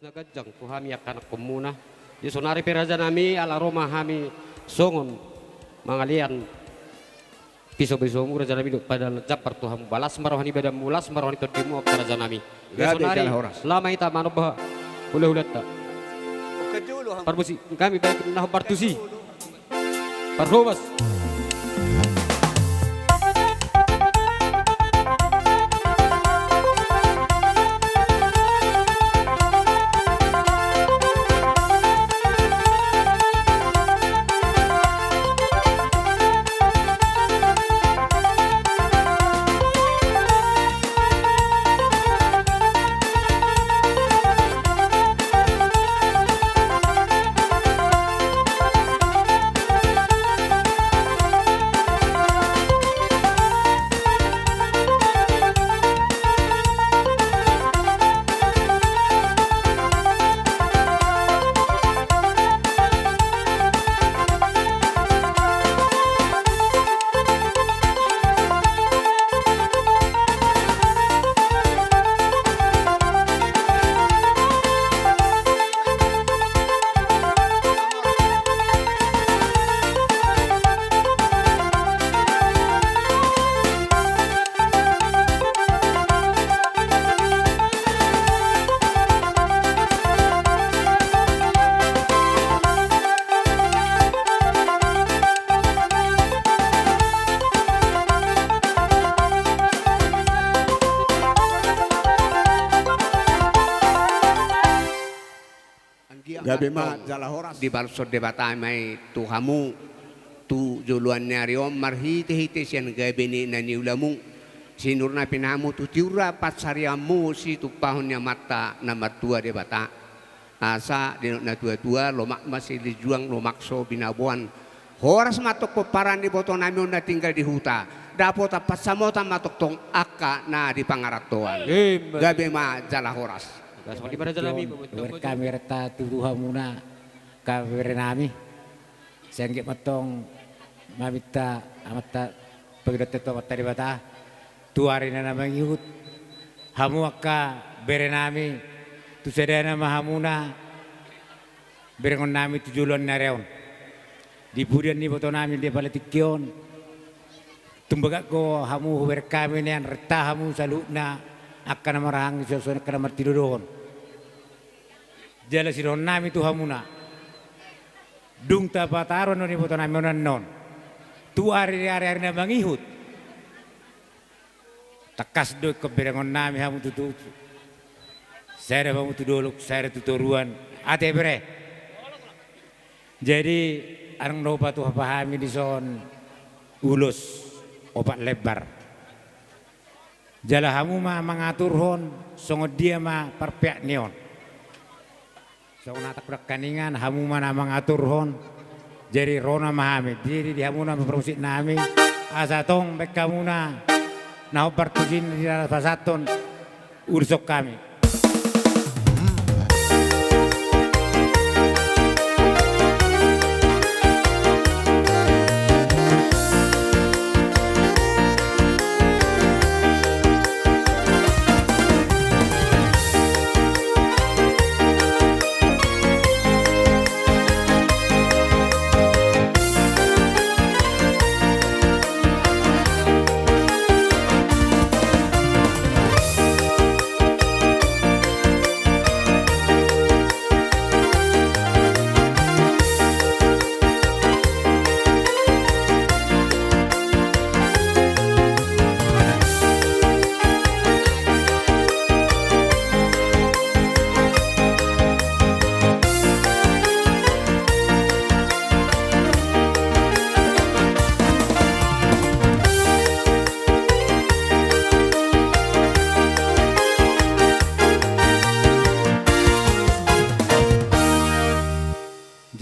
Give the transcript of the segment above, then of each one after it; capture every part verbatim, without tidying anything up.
Na ganjang tu hami angka anakkonmuna. Di sonari pe rajanami, ala ro ma hami songon mangalean piso-pisomu rajanami, dohot padalan jambar tu hamu. Las ma roha ni badanmu, las ma roha ni tondimu angka rajanami. Di sonari laho ma hita manomba hula-hulanta. Parmusik nami, baen na hombar tusi. Parhobas. Gabe ma jala horas. Dibalashon Debata ma i tu hamu tu joloan ni ari on marhite-hite sian gabe ni na niulamu. Sinur na pinahanmu tu tiur na pansarianmu, situmpahon ni Amanta na martua Debata. Asa didok na tua-tua, lomak ma silinjuang, lomak so binaboan. Horas ma tong pomparan ni ibotonami on na tinggal di huta. Dapotan pansamotan ma tongtong angka na di pangarantoan. Gabe ma jala horas. Gas ma di para jala mi, pembentuk. Kami reta tutu hamuna, angka berenami. Sai anggiat ma tong maminta Amanta, pangidonta tu Amanta Debata tu ari na mangihut. Hamu angka berenami, tu sadana ma hamuna berengonnami tu joloan ni ari on. Di pudian ni ibotonami di apala tingki on, tumbaga do hamu huberengkami nian, renta hamu saluhutna, angka na marhahaanggi, songon i angka na martinodohon. Jala sidohononnami tu hamuna, dung tapataru annon ibotonami on annon tu ari, ari-ari na mangihut, tangkas do ingkon berengonnami hamu tutu. Sada hamu tu dolok, sada tu toruan. Ate bere. Jadi, adong do patupa hami dison ulos opat lembar. Jala hamu ma mangaturhon songon dia ma parpeak ni on. Songon hata ni dangkaningan, hamu ma na mangaturhon. Jadi ro nama hami, jadi di hamuna ma parmusiknami, asa tong baen hamuna na hombar tusi di na pasahathon ulos on hami.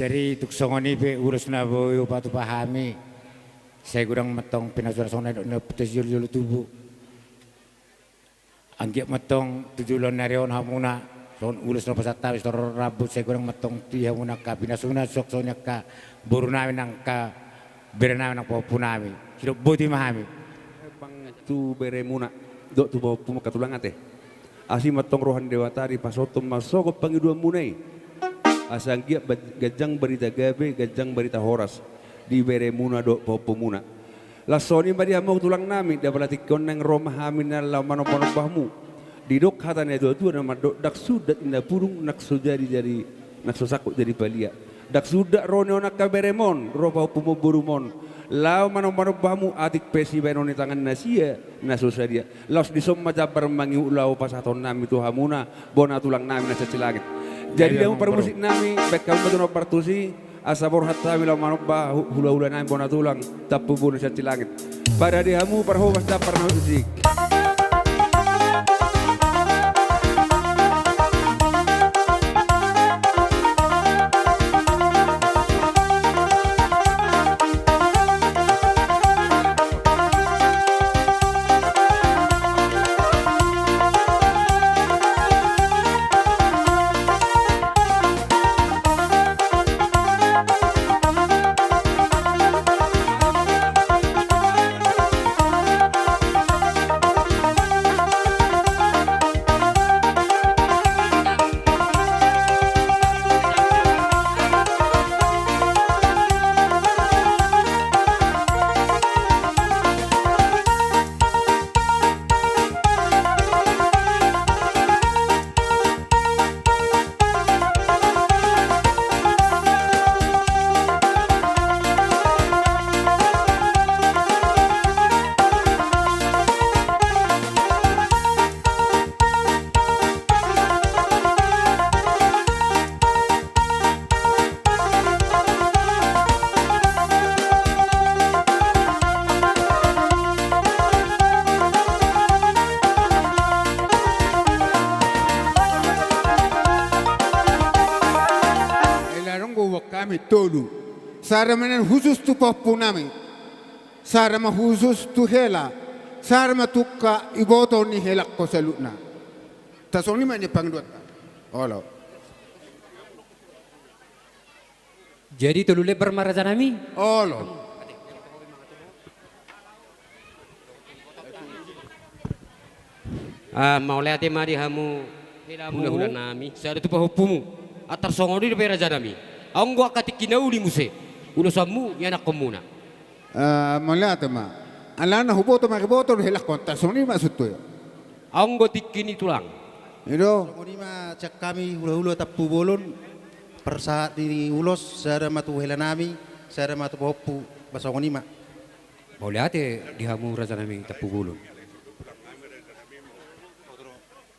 Jadi tung songon i pe ulos na boi hupatupa hami, sai godang ma tong pinasuna songon na nidok ni ompunta sijolo-jolo tubu. Anggiat ma tong tu joloan ni ari on hamuna, songon ulos na pasahat hami sitorop rambu, sai godang ma tong tu hamuna angka pinasuna, suang songon i angka borunami nang angka berenami nang pahompunami. Sidok boti ma hami. Bang tu beremuna dohot tu pahompumu angka tulang ate. Asi ma antong roha ni Debata, dipasahathon ma sogot pangidoanmuna i. Asa anggiat ba-, ganjang barita gabe, ganjang barita horas di beremuna dohot pahompumuna. Laos songon i ma di hamu tulang nami, di apala tingki on naeng ro ma hami na laho manomba-nomba hamu. Didok hata ni natuatua na mandok, ndang sundat ninna pudung, ndang so jadi, jadi, ndang so sangkut jadi palia. Ndang sundat ro ni on angka berem on, ro pahompum on, borum on, laho manomba-nomba hamu, atik pe sibahenon ni tangan na sia, na so sadia. Laos dison ma jambar mangihut laho pasahaton nami tu hamuna, bona tulang nami na sian Cilangit. Jadi, di hamu parmusik nami, baen hamu ma tu nombar tusi, asa borhat hami laho manomba hu-, hula-hula nami, bona tulang, Tampubolon sian Cilangit. Pada di hamu parhobas, jambar na husik. Hela ronggo buat hami tolu. Sada ma nian khusus tu pahompu nami. Sada ma khusus tu hela. Sada ma tungka iboto ni helangkon saluhutna. Tar songon i ma nian pangidoanta. Olo. Jadi tolu lembar ma raja nami? Olo. Ah, mauliate ma di hamu helamu, hula-hula nami, sada tu pahompumu. Antar songon i dope raja nami. Anggo angka tingki na uli muse ulosanmu ianakkonmuna. Ah, mauliate ma. Alana huboto ma, huboto do helangkon, tar songon i ma sutu ya. Anggo tingki ni tulang. I do. Songon i ma sian hami hula-hula Tampubolon, parsahat ni ulos, sada ma tu hela nami, sada ma tu pahompu, ba songon i ma. Mauliate di hamu raja nami Tampubolon.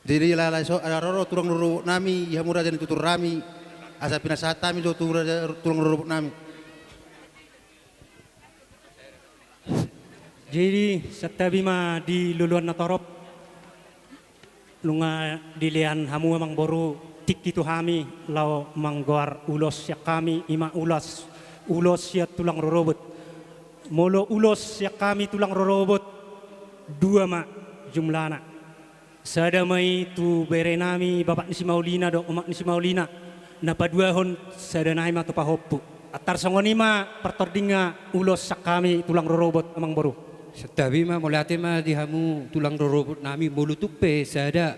Jadi alai so, ala ro do tulang rorobot nami, di hamu raja ni tutur nami, asa pinasahat hami do tu raja, tulang rorobot nami. Jadi santabi ma di loloan na torop. Nunga dilean hamu amangboru tingki tu hami laho manggoar ulos sian hami, i ma ulos, ulos sian tulang rorobot. Molo ulos sian hami tulang rorobot, dua ma jumlahna. Sada ma i tu bere nami, bapak ni si Maulina dohot omak ni si Maulina. Na paduahon, sada nai ma tu pahompu. Antar songon i ma partordingna ulos sian hami tulang rorobot, amangboru. Santabi ma, mauliate ma di hamu tulang rorobot nami, molo tung pe sada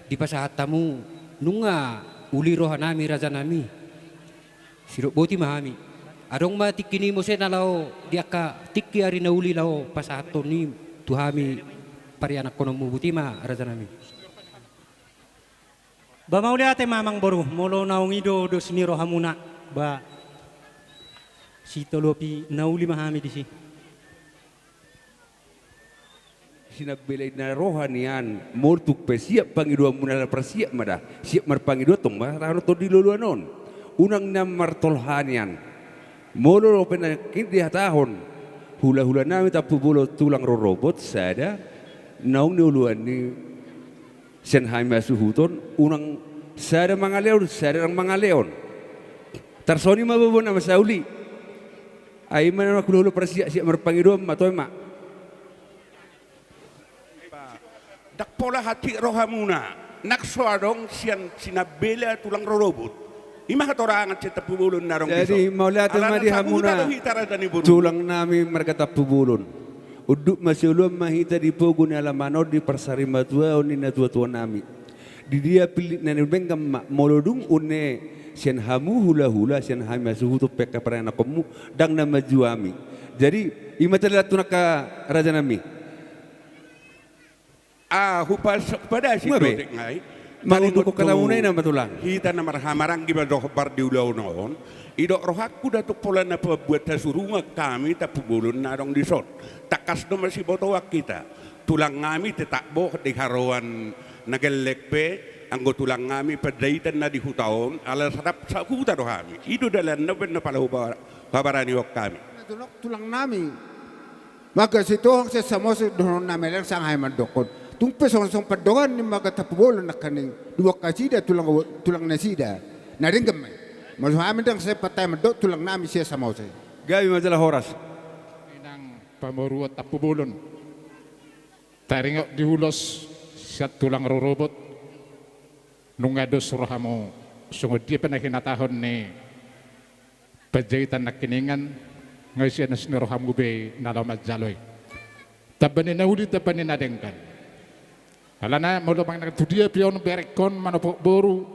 dipasahat hamu, nunga uli roha nami raja nami. Sidok boti ma hami. Adong ma tingki ni muse na laho di angka tingki ari na uli laho pasahathon i tu hami parianakkononmu, boti ma raja nami. Ba mauliate ma amangboru, molo naung i do dos ni rohamuna, ba sitolopi na uli ma hami disi. Sinambela i na roha nian, molo tung pe siap pangidoanmuna, ala parsiap ma da, siap marpangidoan tong ma tahanon tong di loloan on. Unang nian martolha nian. Molo pe nangkin dihatahon hula-hula nami Tampubolon tulang rorobot sada, naung nioloan ni sian hami hasuhuton, unang sada mangalehon, sada nang mangalehon. Tar songon i ma bobo na masauli. Ai ma na hula-hula parsiap, siap marpangidoan ma, toe ma. Ndang pola hansit rohamuna, nang so adong sian sinambela tulang rorobot. I ma hatorangan sian Tampubolon na adong dison. Jadi mauliate ma di hamuna tulang nami marga Tampubolon. Unduk ma sioloan ma hita di pogu ni alaman on di parsarimatuaon ni natuatuanami. Di dia pillit na nidenggan ma, molo dung unne sian hamu hulahula, sian hami hasuhuton pe angka paranakhonmu, ndang na manjou hami. Jadi, i ma taringot tu angka rajanami. Ah, hupas-, hupadasi. Ima be. Dohot nai. Mangido taringot tu hatamu na i nama tulang. Hita na marhahamaranggi ma dohot pardiulaon on. Didok rohangku da tung pola na pambuat hasurungan hami Tampubolon na adong dison. Tangkas do masibotoan hita. Tulang nami tetap boh di haroan na gelleng pe, anggo tulang nami Panjaitan na di huta on, ala sasap sahuta do hami. I do dalanna umbahen na pala huba-, huhabaranihon hami. Tulang nami. Marga Sitohang sian Samosir dohonon nami, leleng sanga hami mandokkon. Tung pe songon, songon pandongan ni marga Tampubolon nangkaning, dung angka nasida tulang, tulang nasida. Na denggan ma i. Molo hami ndang sai pantai mandok tulang nami sian Samosir. Gabe ma jala horas. Inang pamoruon Tampubolon. Taringot di ulos sian tulang rorobot. Nunga dos rohamu songon dia pe na hinatahon ni Panjaitan nangkiningan, nga ise na sian rohamu be na laho manjalo i. Tamba ni na uli, tamba ni na denggan. Alana molo manang tu dia pe on berengkon manopot boru,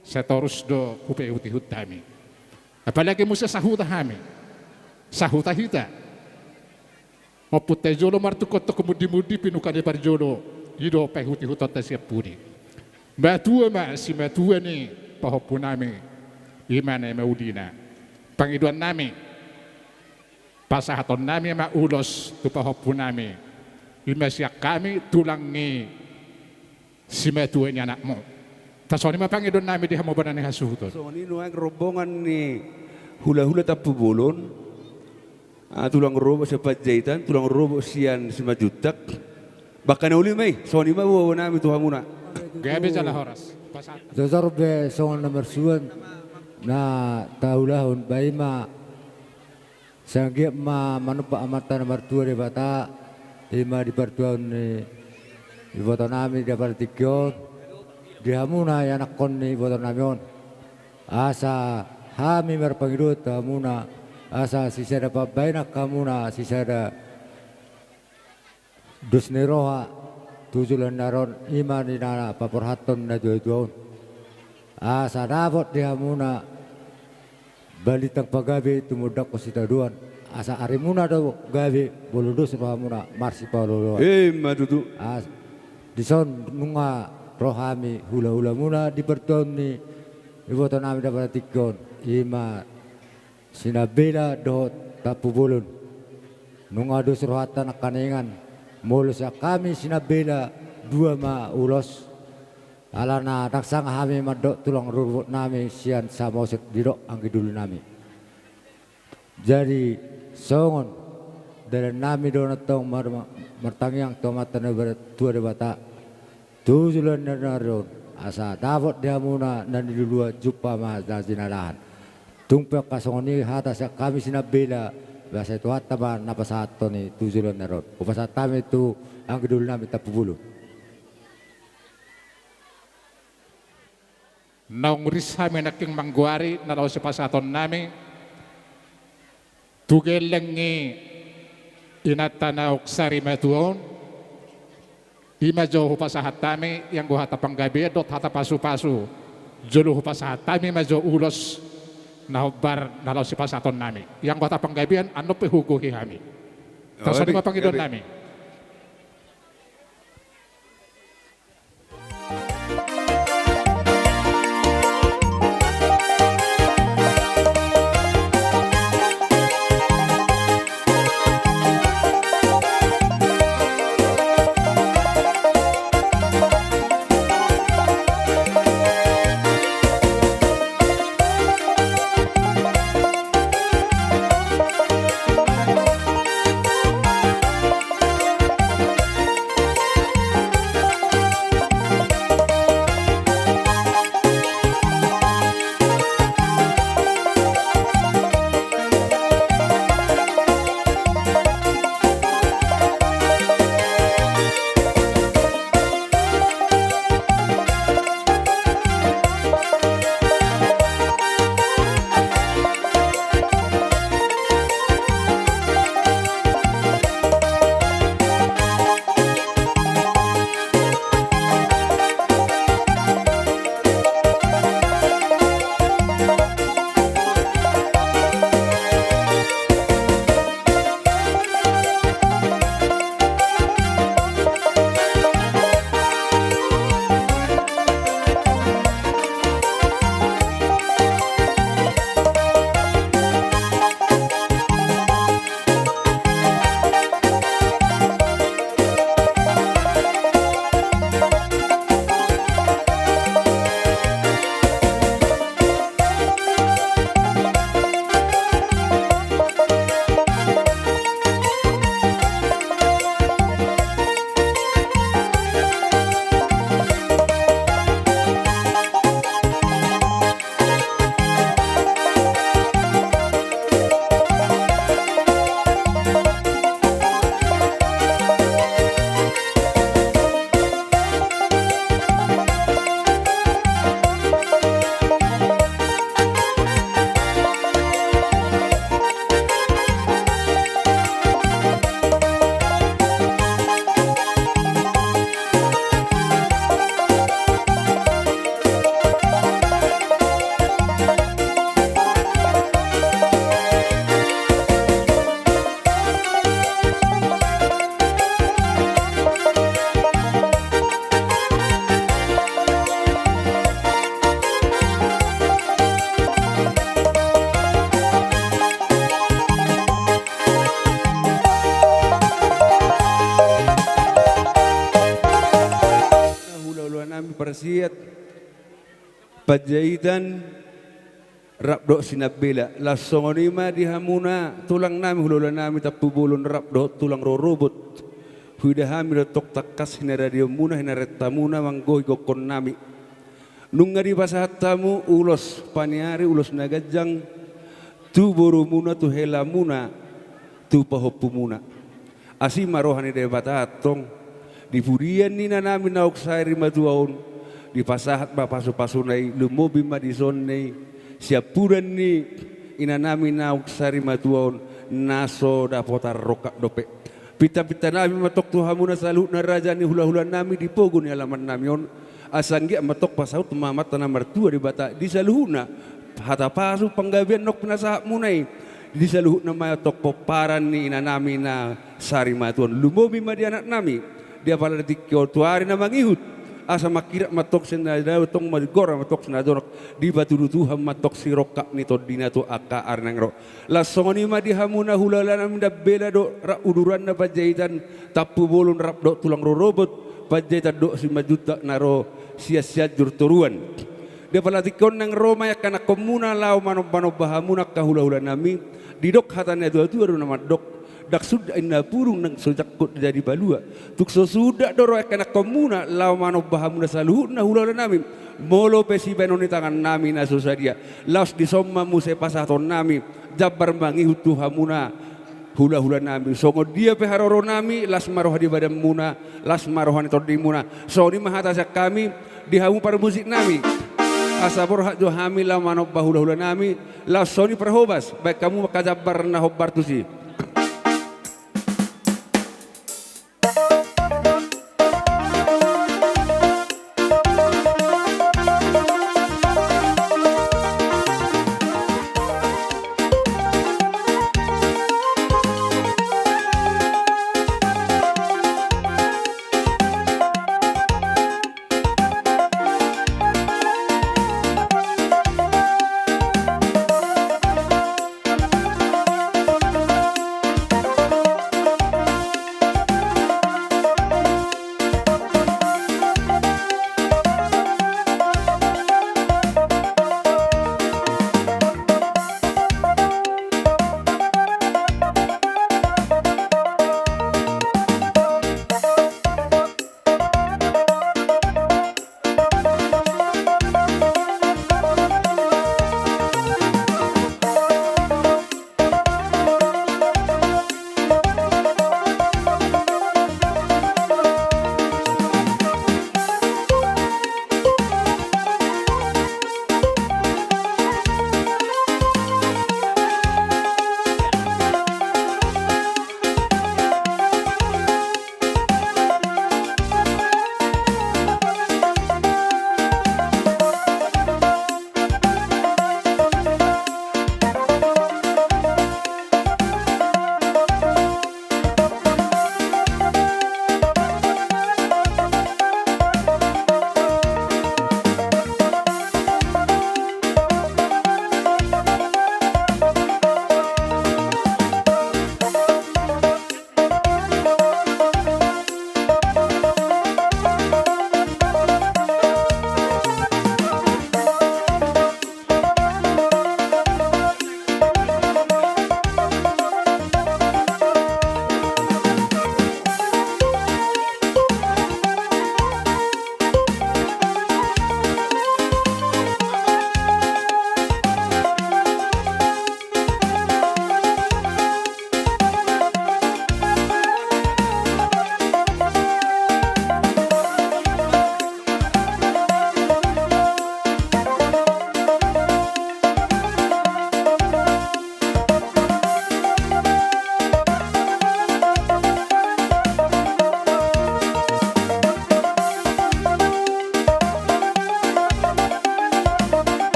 sai torus do hupaihutihut hami. Apalagi muse sahuta hami. Sahuta hita. Ompunta i jolo martungkotongkon mundimundi, pinuka ni parjolo, i do paihuthonta sian pudi. Matua ma simatua ni pahompunami, i ma na maulina. Pangidoannami, pasahatonnami ma ulos tu pahompunami, i ma sian hami tulang ni simatua ni anakmu. Tarsongon i ma pangidoannami di hamu bona ni hasuhuton. Songon i nuaeng rombongan ni hulahula Tampubolon, ah, tulang rorobot sian Panjaitan, tulang rorobot sian Simanjuntak. Bangka na uli ma i, songon i ma boanami tu hamuna. Gabe jala horas. Pasahat. Jojor be songon na marsuan na taulahon, ba i ma sai anggiat ma manumpak Amanta na martua Debata, i ma di partuaon ni ibotonami di apala tingki on, di hamuna ianakhon ni ibotonami on. Asa hami marpangidoan tu hamuna, asa sisada pambahenan hamuna, sisada dos ni roha tu joloan ni ari on, i ma na paborhathon natuatua on. Asa dapot di hamuna balintang pagabe tumondanghon sitadoan, asa arimuna do gabe, molo dos rohamuna marsipaolooloan. I ma tutu. As-, dison nunga ro hami hulahulamuna di partuaon ni ibotonami di apala tingki on, i ma Sinambela dohot Tampubolon. Nunga dos rohanta nangkaningan, molo sian hami Sinambela dua ma ulos. Alana ndang sanga hami mandok tulang rorobotnami sian Samosir, didok anggi dolinami. Jadi songon dalannami do on antong mar-, martangiang tu Amanta na martua Debata tu joloan ni ari on, asa dapot di hamuna na niluluan, jumpa ma na jinalahan. Tung pe angka songon i hata sian hami Sinambela, ba sai Tuhanta ma na pasahathon i tu joloan ni ari on. Hupasahat hami tu anggi dolinami Tampubolon. Naung ris hami nangkin manggoari na laho sipasahatonnami tu gelleng ni inanta naung sarimatua on, i ma jo hupasahat hami, ianggo hata panggabean dohot hata pasupasu. Jolo hupasahat hami ma jo ulos na hombar na laho sipasahatonnami, ianggo hata panggabean, annon pe hugohi hami. Oh, tarsongon i ma pangidoannami. Panjaitan rap dohot sinambela. Laos songon i ma di hamuna tulang nami, hulahula nami Tampubolon rap dohot tulang rorobot. Huida hami do tong tangkas hinaradeon muna, hinarenta muna manggohi gokhon nami. Nunga dipasahat hamu ulos paniari, ulos na ganjang tu boru muna, tu hela muna, tu pahompu muna. Asi ma roha ni Debata antong, di pudian ni inanami naung sari matua on, dipasahat ma pasupasuna i, lumobi ma dison ni siampudan ni inanami naung sari matua on, na so dapotan rongkap dope. Pintapinta nami ma tong tu hamuna saluhutna raja ni hulahula nami di pogu ni alaman nami on, asa anggiat ma tong pasaut ma amanta na martua Debata di saluhutna hata pasu panggabean naung pinasahat muna i, di saluhutna ma tong pomparan ni inanami na sari matua on, lumobi ma di anak nami, di apala di tingki on tu ari na mangihut, asa mangkirap ma tong sian na dao, tong ma digora ma tong si na jonok, dipatudu Tuhan ma tong sirongkap ni tondina tu angka ari na naeng ro. Laos songon i ma di hamuna hulahula nami Dambela dohot ra-, uduranna Panjaitan, Tampubolon rap dohot tulang rorobot, Panjaitan dohot Simanjuntak na ro sian Sianjur Toruan. Di apala tingki on naeng ro ma iangkananghon muna laho manombanomba hamuna angka hulahula nami, didok hata ni natuatua do na mandok, ndang sundat inna purung, ndang so jangkot jadi palua. Tung so sundat do ro iangkananghon muna laho manomba hamuna saluhutna hulahula nami, molo pe sibahenon ni tangan nami na so sadia. Laos dison ma muse pasahaton nami jambar mangihut tu hamuna hulahula nami. Songon dia pe haroro nami, las ma roha di badan muna, las ma roha ni tondi muna. Songon i ma hata sian hami di hamu parmusik nami. Asa borhat jo hami laho manomba hulahula nami, laos songon i parhobas, baen hamu ma angka jambar na hombar tusi.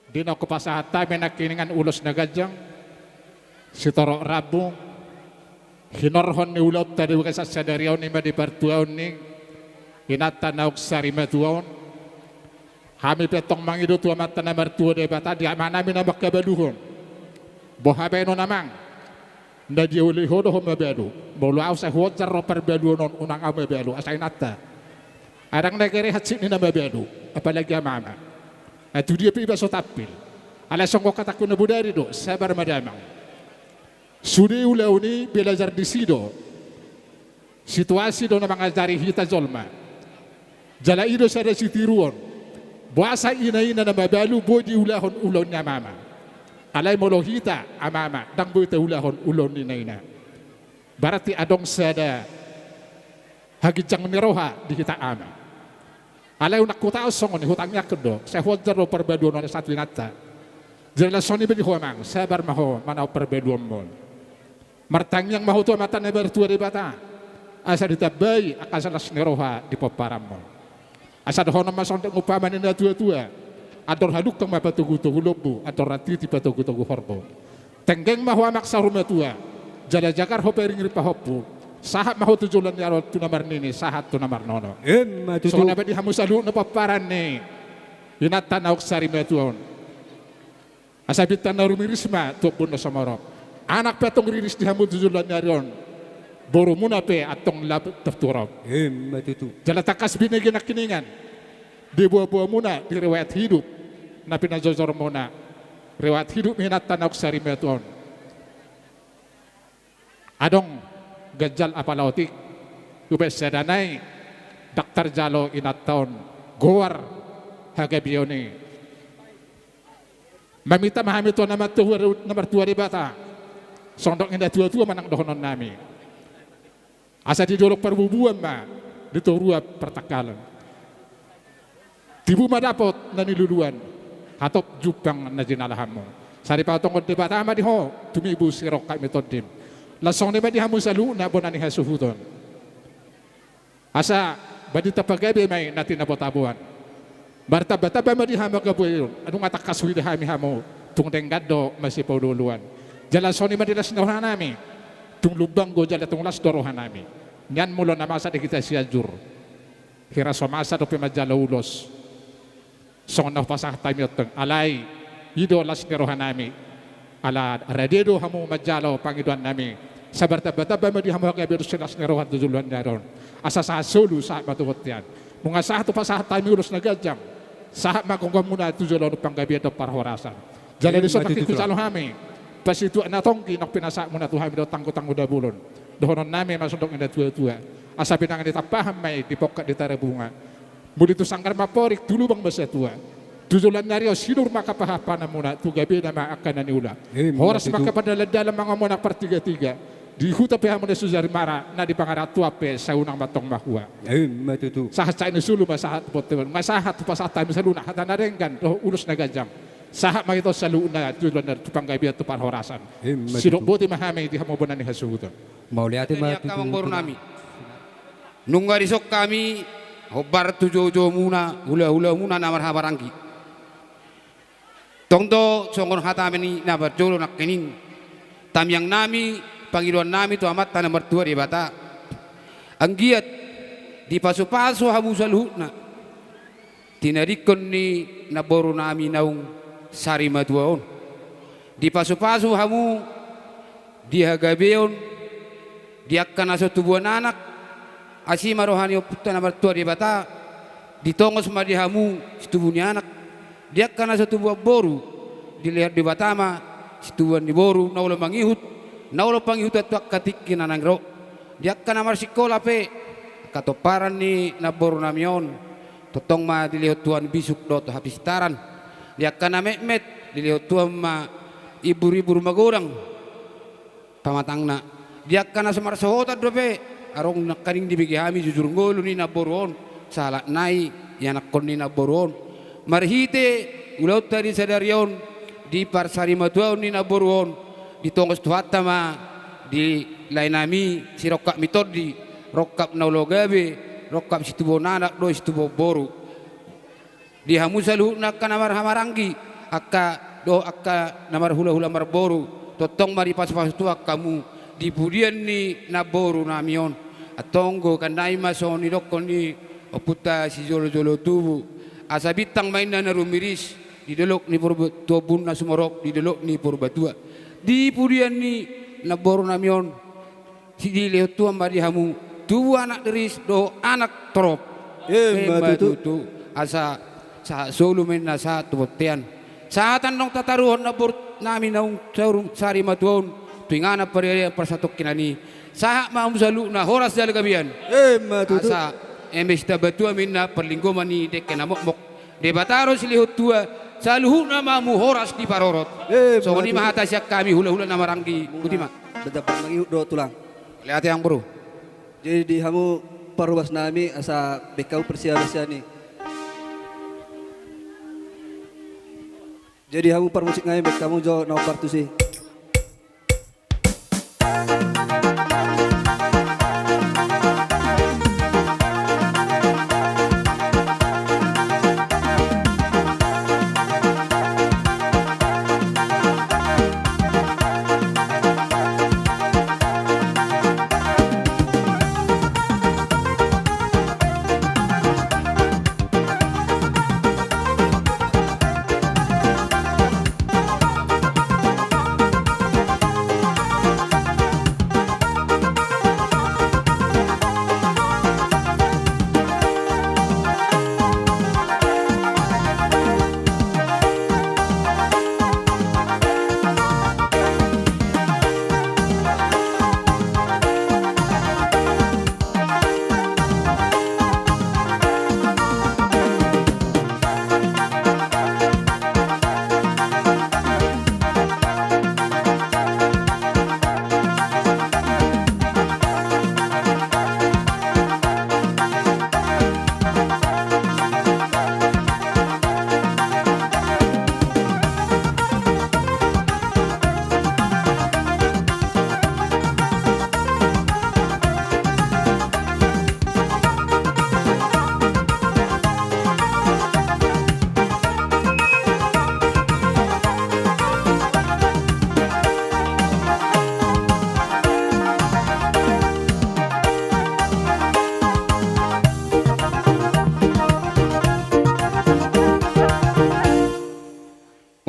Di na hupasahat hami nangkiningan ulos na ganjang, sitorop rambu, hinorhon ni ulaonta di bagasan sadari on, i ma di partuaon ni inanta naung sari matua on. Hami pe antong mangido tu Amanta na martua Debata, di amanami na mangkabaluhon. Boha baenon amang? Na dioloi ho do ho mabalu? Molo ahu sai huonjar ro parbaluon on, unang ahu mabalu asa inanta. Ai ndang na gabe rehat sitni na mabalu, apalagi amama. Ai tu dia pe iba so tampil. Alai songon hatangku na bodari do, sabar ma damang. Sude ulaon i belajar disi do. Situasi do na mangajari hita jolma. Jala i do sada sitiruon. Boasa inaina na mabalu boi diulahon ulaon ni amama? Alai molo hita amama ndang boi taulahon ulaon ni inaina, berarti adong sada haginjang ni roha di hita ama. Alai unang hutaon songon i, hutangiangkon do, sai huonjar do parbaluon on asa tu inanta. Jala songon i be di ho amang, sabar ma ho manaon parbaluonmu on. Martangiang ma ho tu Amanta na martua Debata, asa ditambai angka las ni roha di pomparanmu. Asa dohonon ma songon umpama ni natuatua: Andor hadungka ma patogutogu lombu, andor rantiti patogutogu horbo. Tenggeng ma ho amang saur matua, jala jagar ho paringiring pahompu, sahat ma ho tu joloan ni ari on tu na marnini sahat tu na marnono. Emma tutu. Songon i ma di hamu saluhutna pomparan ni inanta naung sarimatua on. Asa bintang na rumiris ma tu ombun na sumorop. Anak pe antong riris di hamu tu joloan ni ari on. Borumuna pe antong lap torop. Emma tutu. Jala tangkas binege nangkiningan di boaboamuna di riwayat hidup na pinajojormuna, riwayat hidup ni inanta naung sarimatua on. Adong ganjal apala otik, umbahen sada nai ndang tarjalo inanta on goar hagabeon i. Maminta ma hami tu Amanta na martua Debata, songon dok ni natuatua manang dohononnami, asa di dolok parbubuan ma di toruan partangkalan. Tibu ma dapot na niluluan, hatop jumpang na jinalahanmu. Sai dipatongkon Debata ma di ho tumibu sirongkap ni tondim. Laos songon i ma di hamu saluhutna bona ni hasuhuton. Asa barita pagabe ma i na tinabo-taboan. Martamba-tamba ma di hamu hagabeon, nunga tangkas huida hami hamu tung denggan do masipaolo-oloan. Jala songon i ma di las ni rohanami, tung lumbang do jala tung las do rohanami. Nian molo na masa di hita Sianjur, hira so masa dope manjalo ulos songon na hupasahat hami on tong, alai i do las ni rohanami. Ala rade do hamu manjalo pangidoannami. Sai martamba-tamba ma di hamu hagabeon dohot las ni roha tu joloan ni ari on. Asa sahat solu sahat ma tu bontean. Nunga sahat hupasahat hami ulos na ganjang, sahat ma gonggonmuna tu joloan panggabean dohot parhorasan. Jala dison nangkin hujalo hami pasituak na tonggi naung pinasahatmuna tu hami dohot tanggotanggo na bolon. Dohononnami ma songon dok ni natuatua: Asa pinangido tampahan ma i di pongkat ni Tarabunga, muli tu sanggar ma amporik, tu lubang ma satua. Tu joloan ni ari on sinur ma angka pahanpahanmuna, tu gabena ma angka na niula. Emma tutu. Horas ma angka pandalandalan mangamuna partigatiga. Di huta pe hamu na so jari mara, na di pangarantoan pe sai unang ma antong mahua. Emma tutu. Sahat sahat ni solu ma sahat tu bontean. Nunga sahat hupasahat hami saluhutna hata na denggan dohot ulos na ganjang. Sahat ma hita on saluhutna tu joloan ni ari tu panggabean tu parhorasan. Emma tutu. Sidok boti ma hami di hamu bona ni hasuhuton. Mauliate ma tutu. Amangborunami, nunga dison hami hombar tu joujomuna, hulahulamuna na marhahamaranggi. Tong do songon hata ni na parjolo nangkining, tamiangnami, pangidoannami tu Amanta na martua Debata, anggiat dipasupasu hamu saluhutna tinadingkon ni namborunami naung sarimatua on. Dipasupasu hamu di hagabeon, di angka na so tubuan anak, asi ma roha ni Ompunta na martua Debata, ditongos ma di hamu situbu ni anak, di angka na so tubuan boru, dilehon Debata ma situbuan ni boru na olo mangihut, na olo pangihutan tu angka tingki na naeng ro. Di angka na marsikola pe, angka tomparan ni namborunami on, tongtong ma dilehon Tuhan bisuk dohot hapistaran. Di angka na metmet, dilehon Tuhan ma imbur-imbur magodang pamatangna. Di angka na so marsohotan dope, adong nangkaning dibege hami jujur ngolu ni namboru on, sahalak nai ianakhon ni namboru on. Marhite ulaonta di sadari on, di parsarimatuaon ni namboru on, ditongos Tuhanta ma di laenami sirongkap ni tondi, rongkap na olo gabe, rongkap situbuan anak dohot situbuan boru. Di hamu saluhutna angka na marhahamaranggi, angka dohot angka na marhulahula marboru, tongtong ma dipasupasu Tuhan hamu di pudian ni namborunami on. Antong gokhon nai ma songon nidokhon ni Ompunta sijolojolo tubu: Asa bintang ma inna na rumiris di dolok ni Purba, tu ombun na sumorop di dolok ni Purbatua. Di pudian ni namboru nami on, dilehon Tuhan ma di hamu tubu anak riris dohot anak torop. Emma tutu. Asa sahat solu ma inna sahat tu bontean. Sahat antong tataruhon namboru nami naung saur sari matua on tu inganan pariaran parsatongkinan i. Sahat ma hamu saluhutna horas jala gabe an. Emma tutu. Asa eme sitambatua ma inna parlinggoman ni dengke na mokmok. Debata do silehon tua, saluhutna ma hamu horas diparorot. Emma tutu. Songon i ma hata sian hami hulahula na marhaha-maranggi. Botima. Mauliate amangboru. Jadi di hamu parhobas nami asa baen hamu parsiajar sian i. Jadi hamu parmusik nami baen hamu jo na hombar tusi.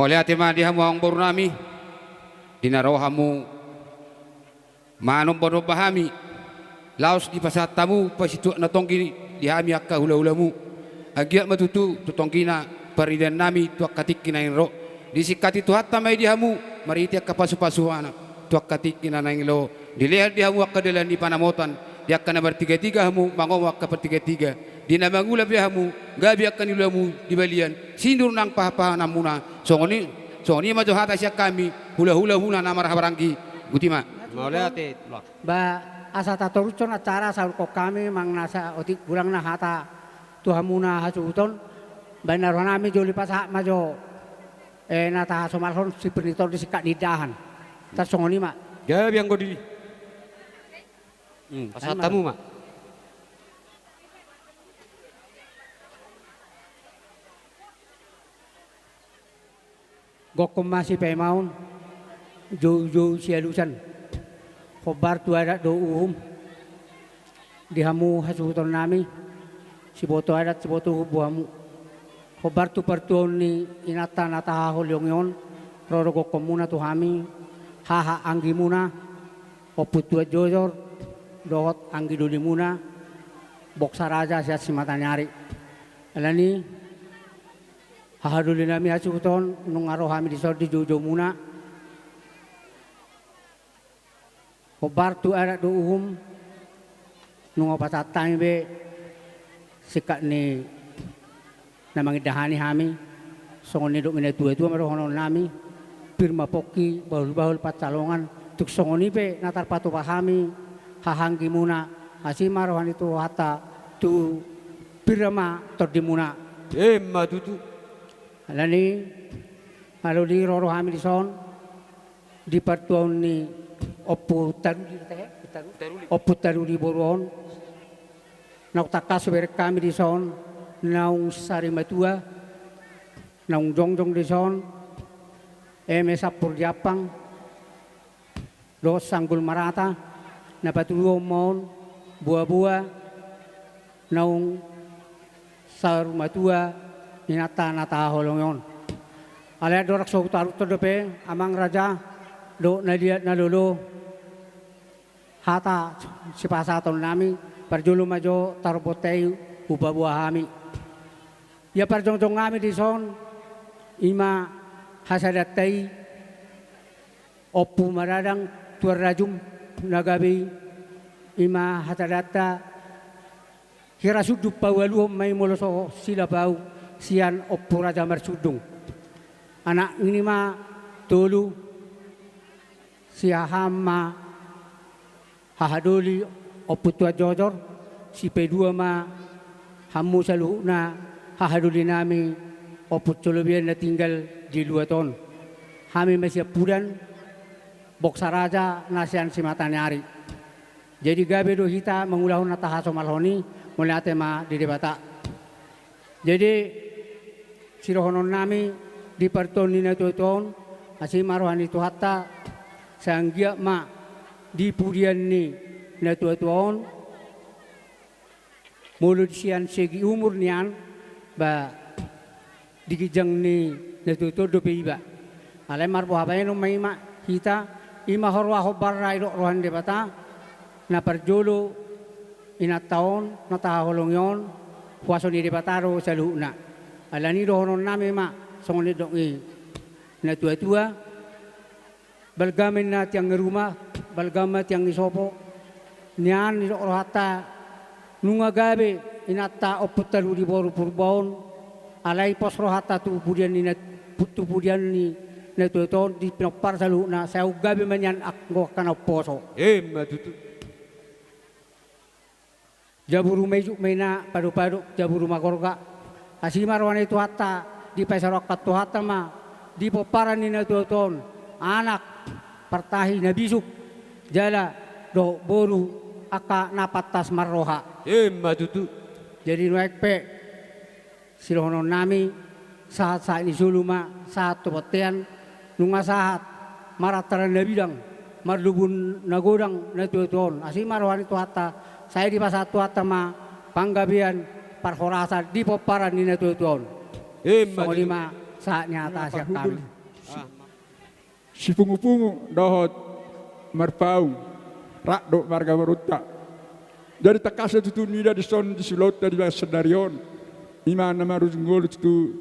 Mauliate ma di hamu amangboru nami, di na ro hamu manombanomba hami, laos dipasahat hamu pasituak na tonggi di hami angka hulahulamu. Anggiat ma tutu tu tonggina paridian nami tu angka tingki na naeng ro. Disingkati Tuhanta ma i di hamu marhite angka pasupasuna tu angka tingki na naeng ro. Dilehon di hamu angka dalan ni panamotan di angka na martigatiga hamu mangomo angka partigatiga. Di na mangula pe hamu gabe angka na niulamu di balian sinur nang pahanpahananmuna. Songon i, songon i ma jo hata sian hami hulahulamuna na marhaha-maranggi. Botima. Mauliate. Ba asa tatorushon acara saurhon hami manang na saotik godang na hata tu hamuna hasuhuton. Baen na roha nami jolo dipasahat ma jo, eh, na tahasomalhon sipir ni tondi singkat ni indahan. Tarsongon i ma. Gabe anggo dili. Hmm, pasahat hamu ma. Gokhon ma sipaimaon, joujou sialusan. Hombar tu adat dohot uhum. Di hamu hasuhuton nami, siboto adat siboto uhum boha hamu. Hombar tu partuaon ni inanta na tahaholongi on, ro do gokhonmuna tu hami, haha anggimuna, Ompu Tuan Jojor, dohot anggi dolimuna, Bongsa Raja sian Simataniari. Alani, haha doli nami hasuhuton, nunga ro hami dison dijoujoumuna. Hombar tu adat dohot uhum, nunga hupasahat hami be singkat ni na mangindahani hami, songon nidok ni natuatua ma dohonon nami, pir ma pongki, bahulbahul pansalongan, tung songon i pe na tarpatupa hami, haha anggimuna, asi ma roha ni Tuhanta, tu pir ma tondimuna. Emma tutu. Alani, molo di ro do hami dison, di partuaon ni Ompu Taruli, Ompu Taruli boru on, naung tangkas hubereng hami dison, naung sari matua, naung jongjong dison, eme sampur di ampang, dohot sanggul marata, na patuluhon ma on, boaboa, naung saur matua inanta na tahaholongi on. Alai andorang so hutaruthon dope, amang raja, dohot na liat na lolo, hata sipasahatonnami, parjolo ma jo tarombonta i hupaboa hami. Ia parjongjongnami dison, i ma hasadanta i, Ompu Maradang Tuan Rajum na gabe i, i ma hasadanta. Hira sundung paualuhon ma i molo so silap au, sian Ompu Raja Marsundung. Anakni ma tolu, sihaham ma hahadoli Ompu Tuan Jojor, sipaidua ma hamu saluhutna hahadolinami Ompu Solobian na tinggal di luat on. Hami ma siampudan, Bongsa Raja na sian Simataniari. Jadi gabe do hita mangulahon na tahasomalhon i, mauliate ma di Debata. Jadi, sidohononnami di partondion ni natuatua on, asi ma roha ni Tuhanta, sai anggiat ma di pudian ni natuatua on, molo sian segi umur nian, ba, di ginjang ni natuatua on dope iba. Alai marboha baenon ma i ma hita, i ma hurohahon barra didok roha ni Debata, na parjolo inanta on, na tahaholongi on, huaso ni Debata do saluhutna. Alani i dohononnami ma, songon nidok ni natuatua, balga ma inna tiang ni ruma, balga ma tiang ni sopo. Nian didok rohanta, nunga gabe inanta Ompunta Rudiboru Purba on, alai pos rohanta tu pudian ni nat-, tu pudian ni natuatua on di pinompar saluhutna, sai gabe ma nian anggo angka na umposo. Emma tutu. Jabu ruma ijuk ma inna, padopadop jabu ruma gorga. Asi ma roha ni Tuhanta, dipasaorkan Tuhanta ma di pomparan ni natuatua on anak partahi na bisuk, jala dohot boru angka na pantas marroha. Emma tutu. Jadi nuaeng pe sidohononnami, sahat-sahat ni solu ma sahat tu bontean, nunga sahat marantaran na bidang, marlubun na godang natuatua on. Asi ma roha ni Tuhanta, sai dipasahat Tuhanta ma panggabean parhorasan di pomparan ni natuatua on. Emma tutu. Songon i ma sahat ni hata sian hami. Sipungupungu dohot Marpaung, rap dohot marga borunta. Jadi tangkas do tutu nida dison di sulaonta di bagasan sadari on, i ma na marujung ngolu tutu,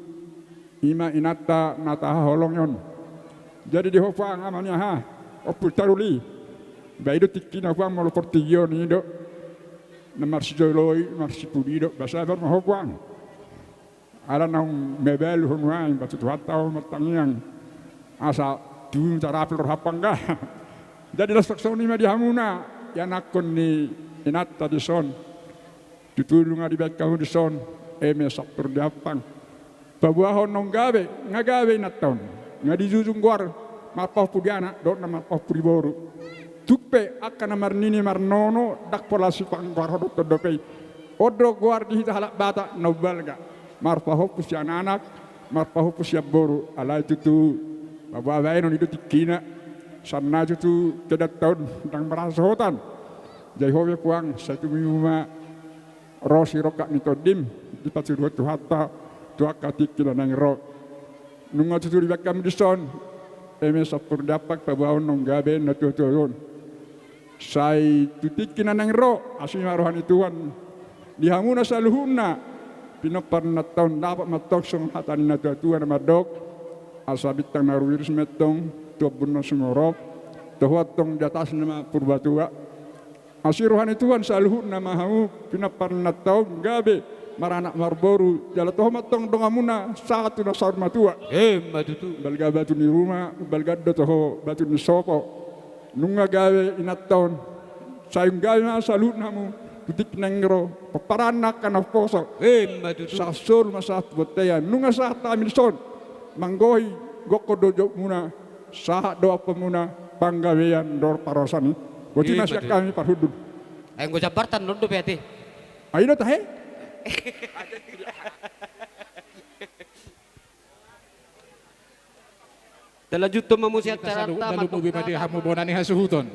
i ma inanta na tahaholongi on. Jadi di ho puang ama ni aha, Ompu Taruli, ba i do tingkina puang molo portibi on i do na marsijoloi, marsipudi do, ba sabar ma ho puang. Ala naung mabalu ho nuaeng, ba tu Tuhanta ho martangiang, asa tu tarapel roham panggabean. Jadi laos songon i ma di hamuna, ianakhon ni inanta dison. Tutu nunga dibaen hamu dison eme sampur ni ampang. Paboahon naung gabe, nga gabe inanta on, nga dijujung goar, marpahompu di anak dohot na marpahompu di boru. Tung pe angka na marnini marnono, ndang pola sipanggoarhon dope i. On do goar di hita halak Batak na umbalga, marpahompu sian anak, marpahompu sian boru. Alai tutu, paboa baenon i do tingkina. Sian na tutu kedan taon ndang marasa sohotan. Jadi ho pe puang, sai tumimmu ma ro sirongkap ni tondim, dipatuduhon Tuhanta tu angka tingki na naeng ro. Nunga tutu dibaen hamu dison eme sampur ni ampang, paboahon naung gabe natuatua on. Sai tu tingki na naeng ro, asi ma roha ni Tuhan di hamuna saluhutna. Pinompar ni inanta on, dapot ma antong songon hata ni natuatua na mandok, asa bintang na rumiris ma antong tu ombun na sumorop, toho antong di atasna ma Purbatua. Asi roha ni Tuhan saluhutna ma hamu pinompar ni inanta on gabe maranak marboru, jala toho ma antong donganmuna sahat tu na saur matua. Emma tutu. Balga batu ni ruma, balga do toho batu ni sopo. Nunga gabe inanta on, sai gabe ma saluhutna hamu tu tingki na naeng ro, pomparanna angka na umposo. Emma tutu. Sahat solu ma sahat tu bontean, nunga sahat hami dison manggohi gokhon dohot jabukmuna, sahat do ampuonmuna, panggabean dohot parhorasan i. Boti ma sian hami parhundul. Ai anggo jambarta on dope ate. Ai do tahe. Talanjuthon ma muse acaranta. Hita saluhutna lumobi ma di hamu bona ni hasuhuton.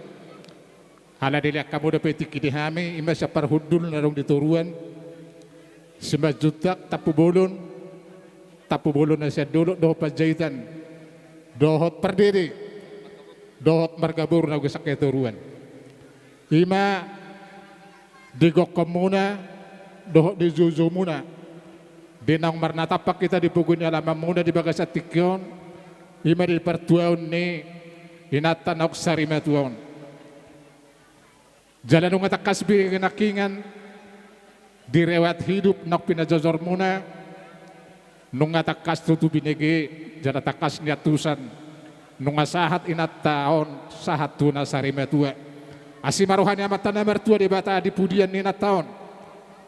Ala dilean hamu dope tingki di hami, i ma sian parhundul na adong di toruan, Simanjuntak, Tampubolon, Tampubolon na sian Dolok dohot Panjaitan dohot Pardede. dohot marga boru na gabe sangkatoruan. I ma di gokhonmuna dohot di joujoumuna, di naung marnatampak hita di pogu ni alamanmuna di bagasan tingki on, i ma di partuaon ni inanta naung sarimatua on. Jala nunga tangkas be hinangkingan di rewat hidup naung pinajojormuna, nunga tangkas tutu binege jala tangkas niantusan, nunga sahat inanta on sahat tu na sarimatua. Asi ma roha ni Amanta na martua Debata di pudian ni inanta on,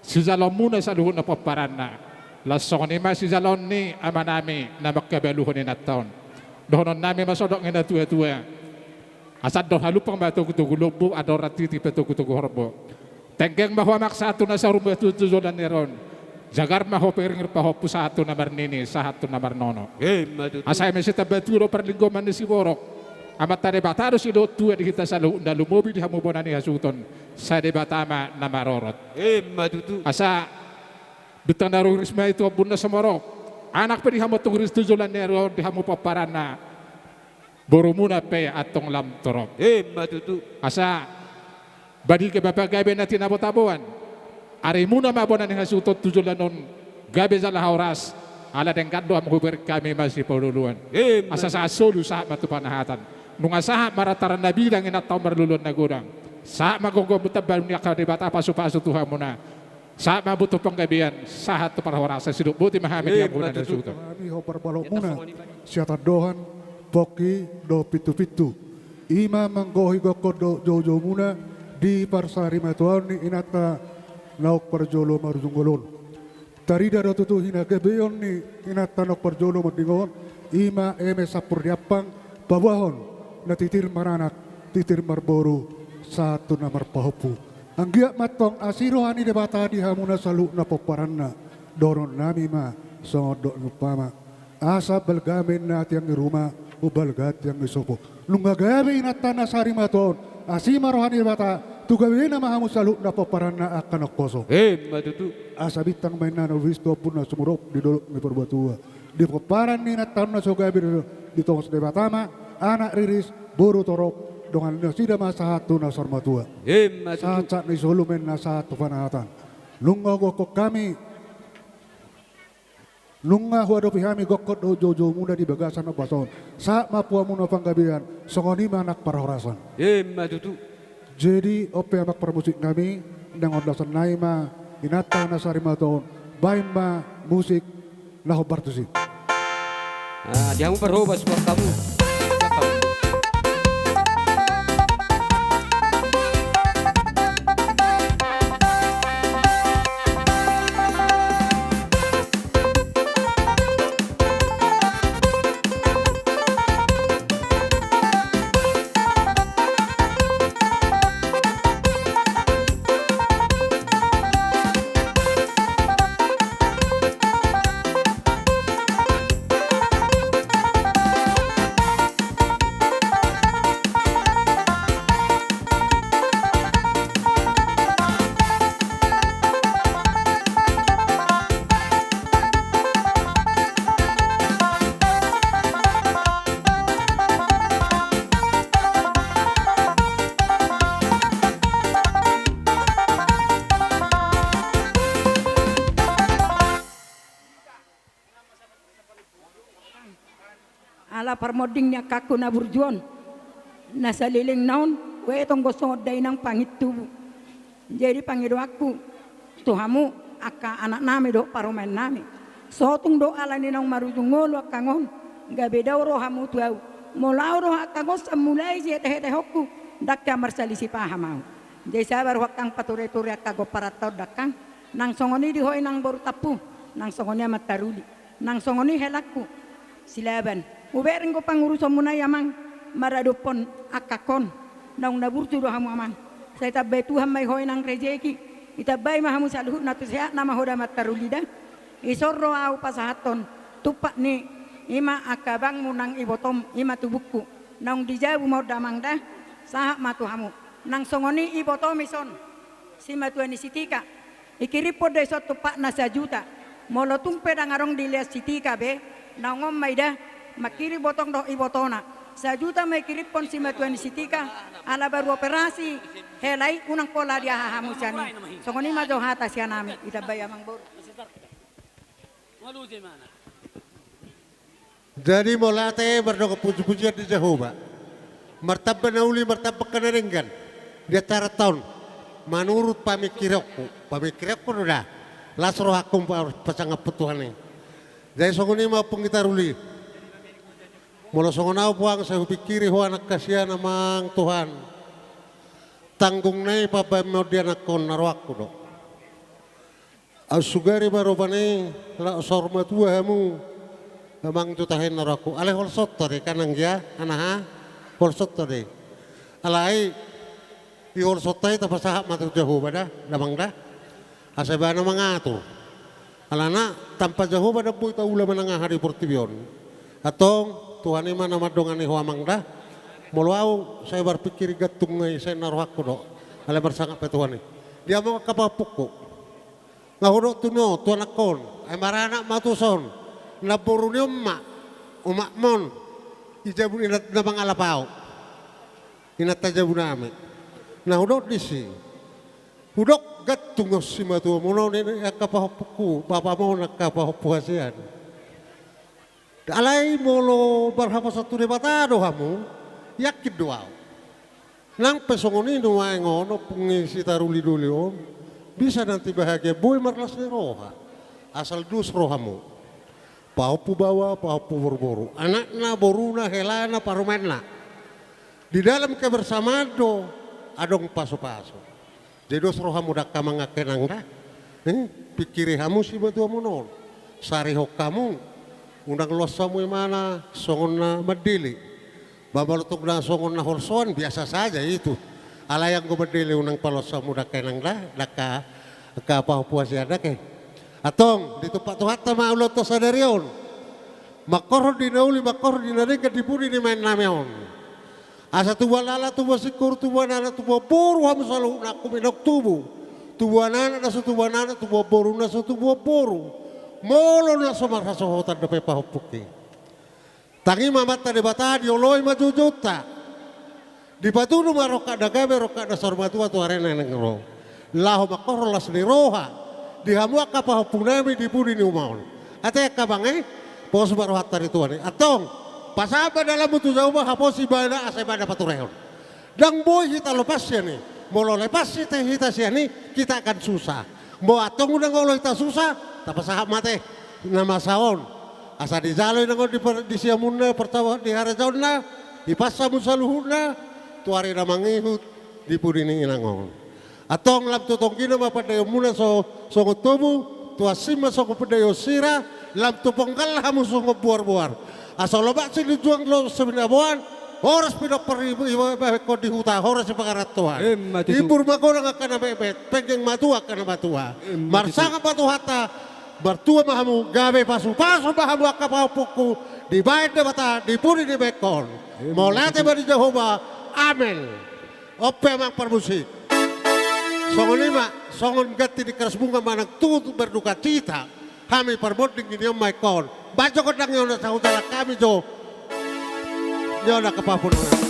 sijaloonmuna saluhutna pomparanna, laos songon i ma sijaloon ni amanami na manghabaluhon inanta on. Dohononnami ma songon na tuatua: Asa andor halumpang ma togutogu lombu, andor rantiti pe togutogu horbo. Tenggeng ma ho, Amang, sahat tu na saur matua tu joloan ni ari on. Jagar ma ho, pairing pahompu, sahat tu na marnini, sahat tu na marnono. Emma tutu. Asa eme sitambatua do parlinggoman ni siborok, Amanta Debata do silehon tua di hita saluhutna, lumobi di hamu bona ni hasuhuton, sai Debata ma na marorot. Emma tutu. Asa bintang na riris ma i tu ombun na sumorop, anak pe di hamu antong riris tu joloan ni ari on di hamu pomparanna. Borumuna pe antong lam torop. Emma tutu. Asa badiga ma pagabe na tinabotaboan, arimuna ma bona ni hasuhuton tu joloan on gabe jala horas, ala denggan do hamu hubereng hami masipaluluan. Emma tutu. Asa sahat solu sahat ma tu panahatan. Nunga sahat ma rantaran na bidang inanta on marluluan na godang. Sahat ma gogo mutamba ni angka Debata pasupasu tu hamuna. Sahat ma boto panggabean, sahat tu parhorasan, sidok boti ma hami di hamuna na suhut. Emma tutu. Hami ho parbalokmuna, Siatandohan, Pongki dohot Pintupintu. I ma manggohi gokhon dohot joujoumuna di parsarimatuaon ni inanta naung parjolo marujung ngolu on. Tarida do tutu hinagabeon ni inanta naung parjolo monding on, i ma eme sampur ni ampang, paboahon na titir maranak, titir marboru, sahat tu na marpahompu. Anggiat ma antong asi roha ni Debata di hamuna saluhutna pomparanna. Dohononnami ma songon dok ni umpama: Asa balga ma inna tiang ni ruma, umbalga tiang ni sopo. Nunga gabe inanta na sarimatua on, asi ma roha ni Debata, tu gabena ma hamu saluhutna pomparanna angka naposo. Emma tutu. Asa bintang ma inna na riris tu ombun na sumorop di dolok ni Purbatua. Di pomparan ni inanta on na so gabe do ditongos Debata ma anak riris, boru torop, dongan nasida ma sahat tu na saur matua. Emma tutu. Sahat sahat ni solu ma inna sahat tu panahatan. Nunga hugokhon hami, nunga huadopi hami gokhon dohot joujoumuna di bagasan ombas on. Sahat ma tu hamuna panggabean, songon i ma nang parhorasan. Emma tutu. Jadi on pe, Amang parmusik nami, nang ondosan nai ma inanta na sarimatua on, baen ma musik na hombar tusi. Ah, di hamu parhobas, buat kamu. Ala parmonding ni angkangku na burju on, na saleleng na on, ue tonggo songon dainang pangintubu. Jadi pangidoanku tu hamu angka anaknami dohot parumaennami, sotung do ala ni naung marujung ngolu angkang on, gabe dao rohamu tu ahu. Molo ahu do angkang on sai mulai sihetehetehonku, ndang hea marsalisi paham ahu. Jadi sabar ho angkang patureture angka gomparanta on da angkang. Nang songon i di ho inang boru Tampubolon, nang songon i amanta Ruli, nang songon i helangku Silaban. Hubereng do pangurusonmuna i, Amang, maradophon angkangkon. Naung na burju do hamu, Amang. Sai tambai Tuhan ma i ho inang rejeki. Itambai ma hamu saluhutna tu sehatna ma ho da amanta Ruli da. Dison ro ahu pasahathon tumpak ni, i ma angka abangmu nang ibotom, i ma tubuku. Naung di jabu ma on da, Amang, da. Sahat ma tu hamu. Nang songon i ibotom dison, simatua ni si Tika. Ikiriphon da dison tumpakna sajuta. Molo tung pe ndang adong dilean si Tika be, naung on ma i da, mangkirim botong dohot ibotona. Sajuta ma ikirimhon simatua ni Sitika, ala baru operasi, hela i unang pola di aha hamu sian i. Songon i ma jo hata sian hami, ditambai amangboru. Jadi mauliate mardongan pujipujian di Jahowa. Martamba na uli, martamba angka na denggan. Di acara on, manurut pamingkironku, pamingkironku do da. Las rohangku pa-, pasangaphon Tuhan i. Jadi songon i ma Ompung Gitaruli. Molo songon au puang sai hupingkiri ho angka sian Amang Tuhan. Tanggungna i pambahenmon di anakhon na rohangku do. Au sugari ma rupani, laos saur matua hamu. Amang tu tahen na rohangku. Alai holsonta do i kan anggia, anaha? Holsonta do i. Alai, di holsonta i tapasahat ma tu Jahowa da, damang da. Asa ibana mangatur. Alana, tanpa Jahowa ndang boi taula manang aha di portibi on. Antong, Tuhan i ma na mandongani ho amang da. Molo au, sai marpingkiri gantung i, sai na rohangku do. Alai marsangap pe Tuhan i. Dia ma angka pahompungku. Nga hudok tu na on, tu anakhon, ai maranak ma tuson, namboru ni on ma, omakmon, i jabu ni na, na mangalap au. Inanta jabu nami. Na hudok disi. Hudok gantung on simatuamon on, i angka pahompungku, bapamon angka pahompu hasian. Alai molo marhaposan tu Debata do hamu, yakin do au. Nang pe songon i nuaeng on, ompung ni si Taruli Doli on, bisa nanti bahagia boi marlas ni roha. Asal dos rohamu. Pahompu baoa, pahompu boruboru. Anakna, boruna, helana, parumaenna. Di dalam kebersamaan do, adong pasupasu. Jadi dos rohamu da angka amang angka inang da. Eh, pingkiri hamu simatuamon on. Sarihon hamu. Unang loas hamu imana songon na mandele. Ba molo tung na songon na holsoan biasa saja itu. Alai anggo mandele unang paloas hamu da angka inang da, da angka, angka pahompu hasian da ke. Antong, ditumpak Tuhanta ma ulaonta sadari on. Mangkorhon di na uli, mangkorhon di na denggan di pudi ni baen nami on. Asa tubuan laklak, tubuan singkoru, tubuan anak, tubuan boru hamu saluhutna, angkup inong tubu. Tubuan anak na so tubuan anak, tubuan boru na so tubuan boru. Molo na so marhasohotan dope pahompungki. Tangi ma Amanta Debata, dioloi ma joujounta. Dipatudu ma rongkap na gabe, rongkap na saur matua tu ari na naeng ro. Laho mangkorhon las ni roha. Di hamu angka pahompu nami di pudi ni uma on. Ate angka amang e, pos ma rohanta di Tuhan i. Antong, pasahat ma dalanmu tu Jahowa, haposi ibana asa ibana paturehon. Ndang boi hita lopas sian i. Molo lepas hita, hita sian i, kita akan susah. Molo antong unang olo hita susah, tapasahat ma ate na masa on. Asa dijalo inang on di per-, di siamunna, pertama di harajaonna, dipasa hamu saluhutna, tu ari na mangihut, di pudi ni inang on. Antong lam tu tonggina ma pandaionmuna so, songon tobu, tu asi ma songon pandaion sira, lam tu ponggal hamu songon boarboar. Asa lomak silinjuang, lomak sibinaboan, horas pinompar i, i, i, i, di huta, horas i pangarantoan. Emma tutu. Imbur magodang angka na betbet, penggeng matua angka na matua. Emma tutu. Marsangap ma Tuhanta, martua ma hamu, gabe pasupasu ma hamu angka pahompungku, dibaen Debata, di pudi ni baengkon. Emma tutu. Mauliate ma di Jahowa. Amen. On pe amang parmusik. Songon i ma, songon ganti ni karas bunga manang tutu berdukacita. Hami parmonding ni on ma ingkon. Baen jo gondang ni on asa hujalo hami jo. Ni on angka pahompu nami.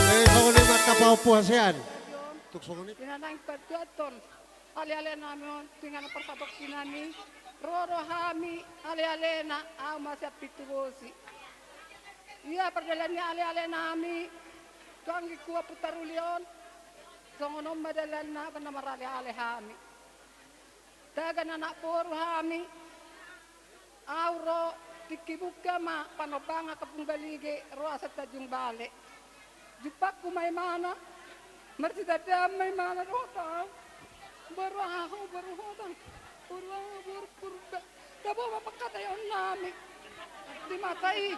Eh, songon i ma angka pahompu hasian. Tuk songon i. Inanami partuaton. Ale-ale nami on, tu inganan parsapongki nami, ro do hami ale-ale na, au ma sian Pintu Bosi. Ia pardalanan ni ale-ale nami, tu anggingku Ompu Taruli on, songon on ma dalanna, na marale-ale hami. Tagan anak boru hami, au ro, Tingki buka ma panombangan Kampung Balige, ro asa Tanjung Balai. Jumpangku ma imana, marsidandanan ma imana dohot au. Boru ahu, boru hotang, boru ahu, boru Purba. Tabo ma pangkataionnami di masa i.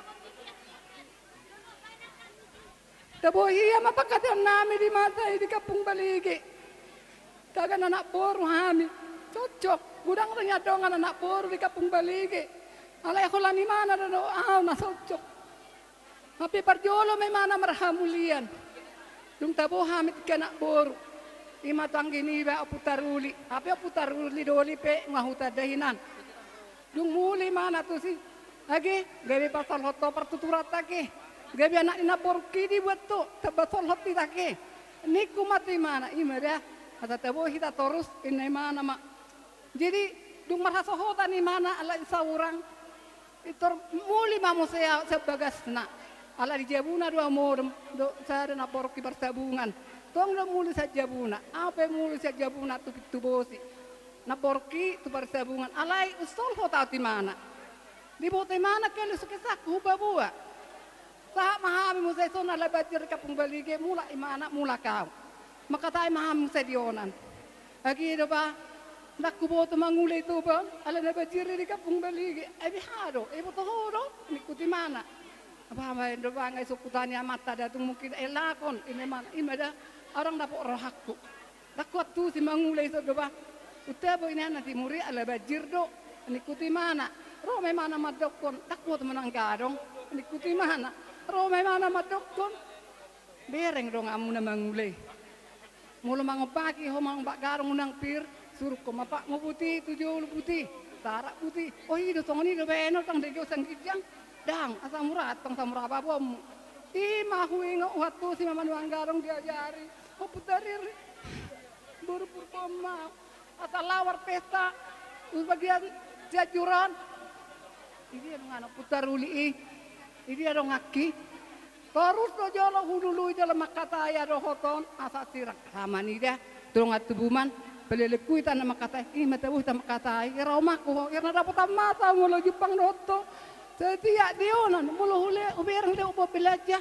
Tabo ia ma pangkataionnami di masa i di Kampung Balige. Tagan anak boru hami. Cocok. Godang do nian dongan anak boru di Kampung Balige. Alai holan imana do dohot au na cocok. Hape parjolo ma imana marhamulian. Dung tabo hami tingki anak boru. Ima tu anggi niba Ompu Taruli. Hape Ompu Taruli doli pe nunga hutanda hinan. Dung muli imana tusi. Age, gabe pasolhot ho partuturanta age. Gabe anak ni namborungki dibuat ho, tamba solhot hita age. Ningku ma tu imana, ima da. Asa tabo hita torus, inna imana ma. Jadi, dung marhasohotan imana ala di saurang, i tor muli ma muse au sian bagasna. Ala di jabuna do au modom, do sada namborungki Parsabungan. Tong do muli sian jabuna, au pe muli sian jabuna tu Pintu Bosi. Namborungki tu Parsabungan, alai umsolhot au tu imana. Diboto imana kali so kisahku hupaboa. Sahat ma hami muse songon ala banjir di Kampung Balige, mulak imana, mulak au. Mangkatai ma hami muse di onan. Age do ba, ndang huboto mangula ito ba, ala na banjir di Kampung Balige. Ai beha do, iboto ho do, ningku tu imana. Ba, baen do ba, nga i so huta ni amanta da tung mungkin elakon, ima imana, ima da, au ndang dapot rohangku. Ndang huantusi mangula ito do ba. Unta bo inna na timur i ala banjir do. Ningku tu imana. Ro ma imana mandokkon. Ndang huboto manang gadong. Ningku tu imana. Ro ma imana mandokkon. Bereng donganmu na mangula i. Molo mangombaki ho mangombak gadong unang pir. Surukkon ma patmu buti, tu jolo buti. Sarak buti. O i do songon i do baenon ndang dengke usang ginjang. Ndang, asa mura antong samura baboanmu. Ima huingot huantusi ma manuang gadong diajari. Ompu Taruli. Boru Purba ma. Asa laho marpesta. Tu bagian Cianjur on. Idia dongan Ompu Taruli i. Idia donganki. Torus do jolo hulului jolo mangkatai dohot on. Asa sirang. Sama ni da. Dongan tubuman. Palelengku hita na mangkatai. Ima tabo hita mangkatai. Ira omakku ho. Ira na dapotan masa molo jumpang dohot ho. Setiap di onan. Molo hule hubereng do huboan belanja.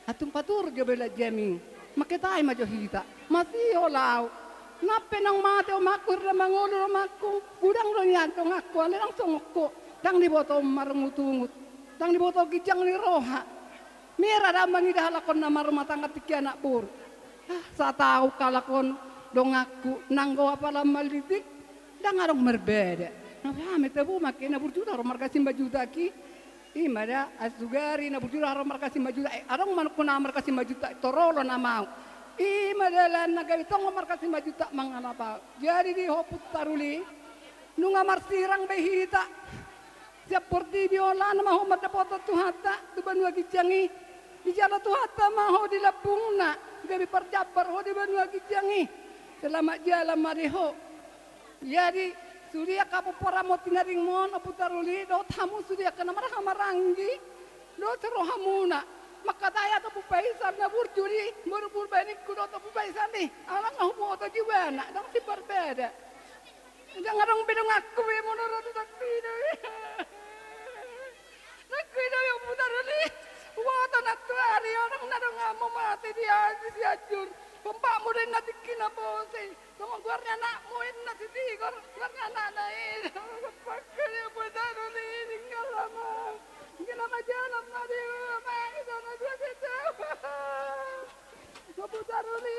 Antum paturut jo belanjami. Mangkatai ma jo hita. Masihol au. Nang pe naung mate omakku, ira na mangolu omakku. Godang do nian donganku, alai ndang songon ho. Ndang diboto marungutungut. Ndang diboto ginjang ni roha. Mura do au mangida halak on na marrumah tangga tingki anak boru. Ah, satahu halak on donganku. Nanggo apala malitik. Ndang adong marbada. Na hami tabo ma ake na burju do haroan marga Simanjuntak i. Ima da, asugari na burju do haroan marga Simanjuntak, eh, adong manukku na marga Simanjuntak, torolo nama au. Ima da lan na gabe tong marga Simanjuntak mangalap au. Jadi di ho Ompu Taruli, nunga marsirang be hita. Sian portibi on lan ma ho mandapothon Tuhanta, tu banua ginjang i. Dijalo Tuhanta ma ho di lambungna, gabe parjambar ho di banua ginjang i. Selamat jalan ma di ho. Jadi, sude angka pomparanmu tinadingmon, Ompu Taruli, dohot hamu sude angka na marhahamaranggi, dohot rohamuna. Mangkatai ate Ompu Faisal na burju di, boru Purba ningku dohot Ompu Faisal i. Ala nga huboto jubana, ndang siparbada. Ndang adong be donganku be, molo ro tu tangan i. Nangkin do Ompu Taruli, huboto nantuari on, ndang adong hamu mate di Sianjur. Pomparanmu do inna tingki na bosi. Songon goar ni anakmu inna si Tigor, goar ni anakna i. Pangke ni Ompu Taruli, tinggal lama. Tinggal lama jalan ma di rumah, di sana dia situ. Ompu Taruli,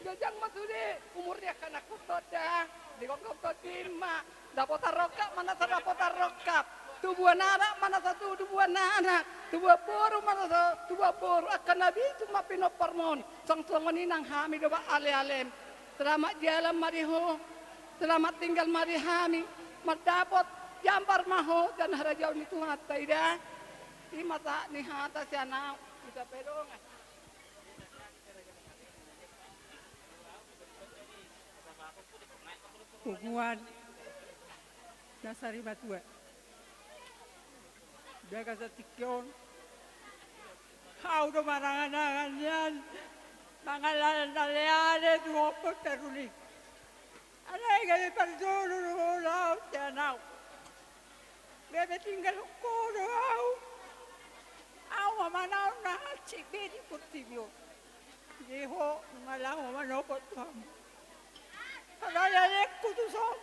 ganjang ma sude umur ni angka anakkonta da. Digomgom tondim ma. Dapotan rongkap ma na so dapotan rongkap. Tubuan anak ma na so tubuan anak. Tubuan boru ma na so tubuan boru. Angka na bisuk ma pinomparmon. Songon i nang hami do ba alealem. Selamat jalan ma di ho. Selamat tinggal ma di hami. Mandapot jambar ma ho sian harajaon ni Tuhanta i da. I ma sahat ni hata sian au. Bisa pe dongan. Punguan na sarimatua. Bagasan tingki on, hau do marangan-angan nian, mangalala na leale tu Ompu Taruli. Alai gabe parjolo do ho lao sian au. Gabe tinggalhon ho do ahu. Ahu ma manaon na hansit be di portibi on. Jadi ho nunga laho manopot tu hamu. Pala lelengku tuson.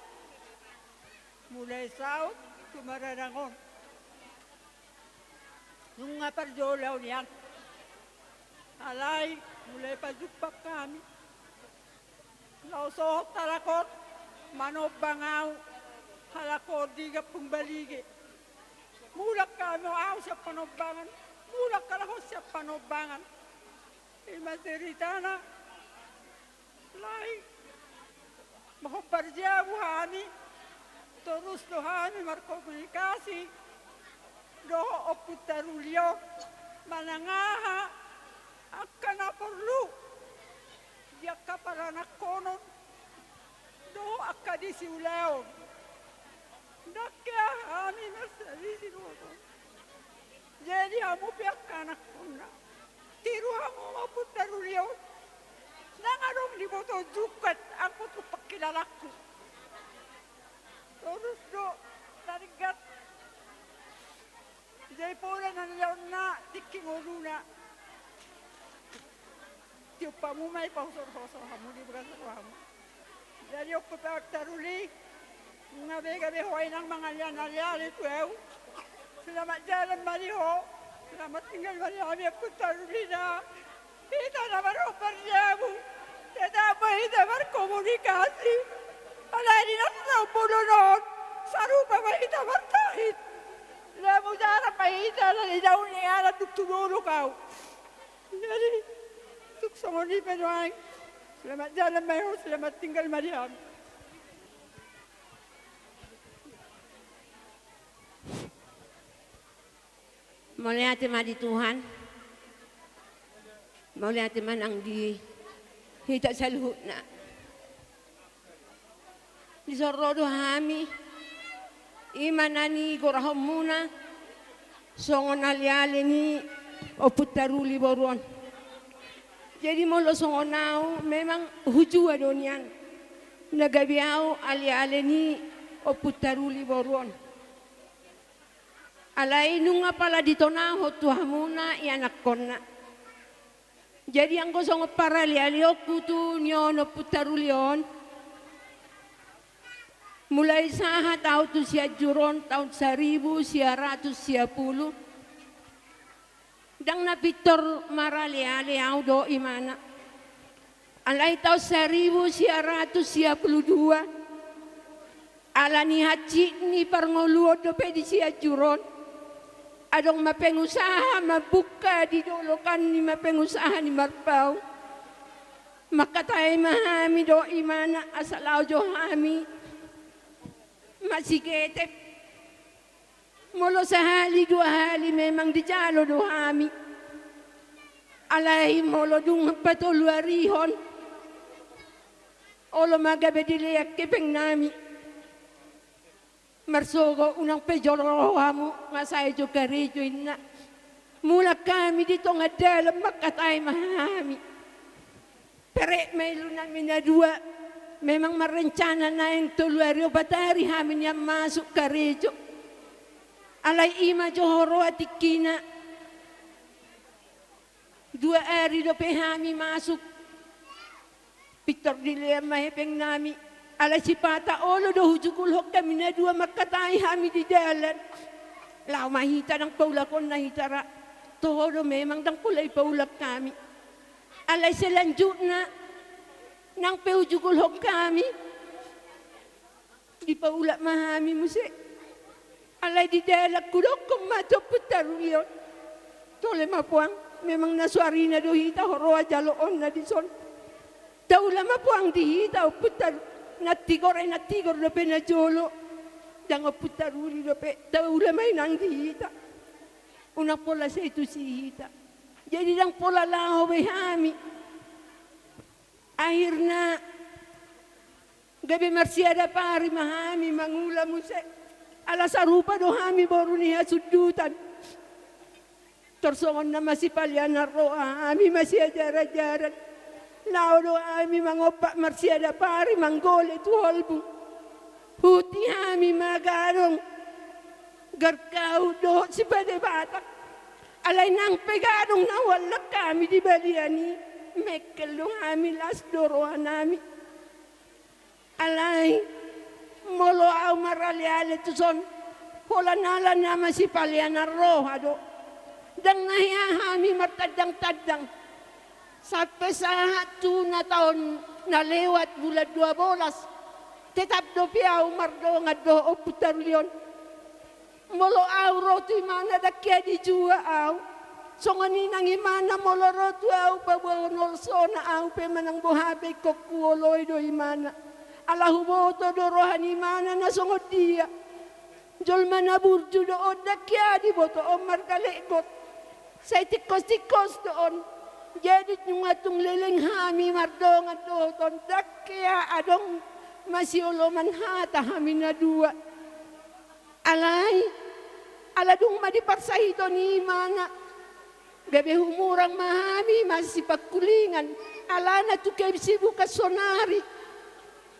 Mulai saut tu maradang on. Nunga parjolo nian. Alai mulai pajumpang hami. Laos sohot halak on manombang ahu, halak on di Gampung Balige. Mulak hami, ahu sian Panombangan, mulak halak on sian Panombangan. Ima ceritana. Alai ma hombar jabu hami, torus do hami markomunikasi dohot Ompunta Ruli on manang aha angka na porlu di angka paranakhonon dohot angka di siulaon. Ndang hea hami marsadisi dohot on. Jadi hamu pe angka anakhonna, tiru hamu ma Ompunta Ruli on. Ndang adong diboto jungkat angkut tu pangkilalangku. Torus do na denggan. Jadi pola na nilaonna tingki ngoluna. Tiop hamu ma i, pahosorhosor hamu di bagasan rohamu. Jadi Ompunta Ruli, nunga be gabe ho inang mangalean aleale tu ahu. Selamat jalan ma di ho. Selamat tinggal ma di hami Ompunta Ruli na. Hita na marhombar jabu, tetap ma hita markomunikasi. Alai di na ro bolon on, sarupa ma hita martahit. Lamu jarang ma hita na di daun ni anak duk tu dolok ahu. Jadi tuk songon i pe do ahu. Selamat jalan ma ho, selamat tinggal ma di hami. Mauliate ma di Tuhan. Mauliate ma nang di hita saluhutna. Dison ro do hami, ima na nigorahonmuna songon aleale ni Ompunta Ruli boru on. Jadi molo songon ahu memang hujua do nian na gabe ahu aleale ni Ompunta Ruli boru on. Alai nunga pala ditonahon tu hamuna ianakhonna. Jadi anggo songon paralealeonku tu ni on Ompunta Ruli on, mulai sahat ahu tu Sianjur on taon saribu sia ratus sia pulu, ndang na pintor maraleale ahu dohot imana. Alai taon saribu sia ratus sia pulu dua, ala ni hansit ni parngoluon dope di Sianjur on, adong ma pengusaha mambuka di dolokan i ma pengusaha ni Marpaung. Mangkatai ma hami dohot imana asa laho jo hami masigetep. Molo sahali dua hali memang dijalo do hami. Alai molo dung patoluarihon, olo ma gabe dilean hepeng nami. Marsogot unang pe jolo ro hamu, nga sae jo karejo inna. Mulak hami di tonga dalan mangkatai ma hami. Perek ma ilu nami na dua. Memang marrencana naeng tolu ari opat ari hami nian masuk karejo. Alai ima jo huroha tingkina. Dua ari dope hami masuk. Pintor dilean ma hepeng nami. Alai sipata olo do hujugulhon hami na dua mangkatai hami di dalan. Laho ma hita ndang paulakonna hita ra. Toho do memang ndang pola ipaulak hami. Alai selanjutna nang pe hujugulhon hami, dipaulak ma hami muse. Alai di dalan hudokkon ma tu Ompunta Ruli on, tole ma puang, memang na suarina do hita huroha jaloonna dison. Taula ma puang di hita Ompunta Ru-, na tigor, eh, na tigor dope na jolo. Ndang Ompunta Ruli dope, taula ma inang di hita. Unang pola sai tusi hita. Jadi ndang pola laho be hami. Akhirna gabe marsiadapari ma hami mangula muse. Ala sarupa do hami boru ni hasundutan. Tor songon na masipalianan roha hami masiajarajaran. Laho do hami mangompak marsiadapari manggole tu holbung. Huti hami magadong. Garkaut dohot sipade Batak. Alai nang pe gadong na huallang hami di balian i, mengkel do hami, las do rohanami. Alai molo ahu maraleale tuson, holan ala na masipaleanan roha do. Ndang na hea hami martandang-tandang. Sampe sahat tu na taon na lewat bulan dua bolas, tetap dope ahu mardongan dohot Ompunta Ruli on. Molo ahu ro tu imana, ndang hea dijua ahu. Songon i nang imana, molo ro tu ahu paboahon holsona, ahu pe manang boha pe ingkon huoloi do imana. Ala huboto do roha ni imana na songon dia. Jolma na burju do on, ndang hea diboto on margalek got. Sai tingkos-tingkos do on. Jadi nunga tung leleng hami mardongan dohot on, ndang hea adong masioloman hata hami na dua. Alai, ala dung ma diparsahiton imana, gabe humurang ma hami masipangkulingan, alana tu kesibukan sonari.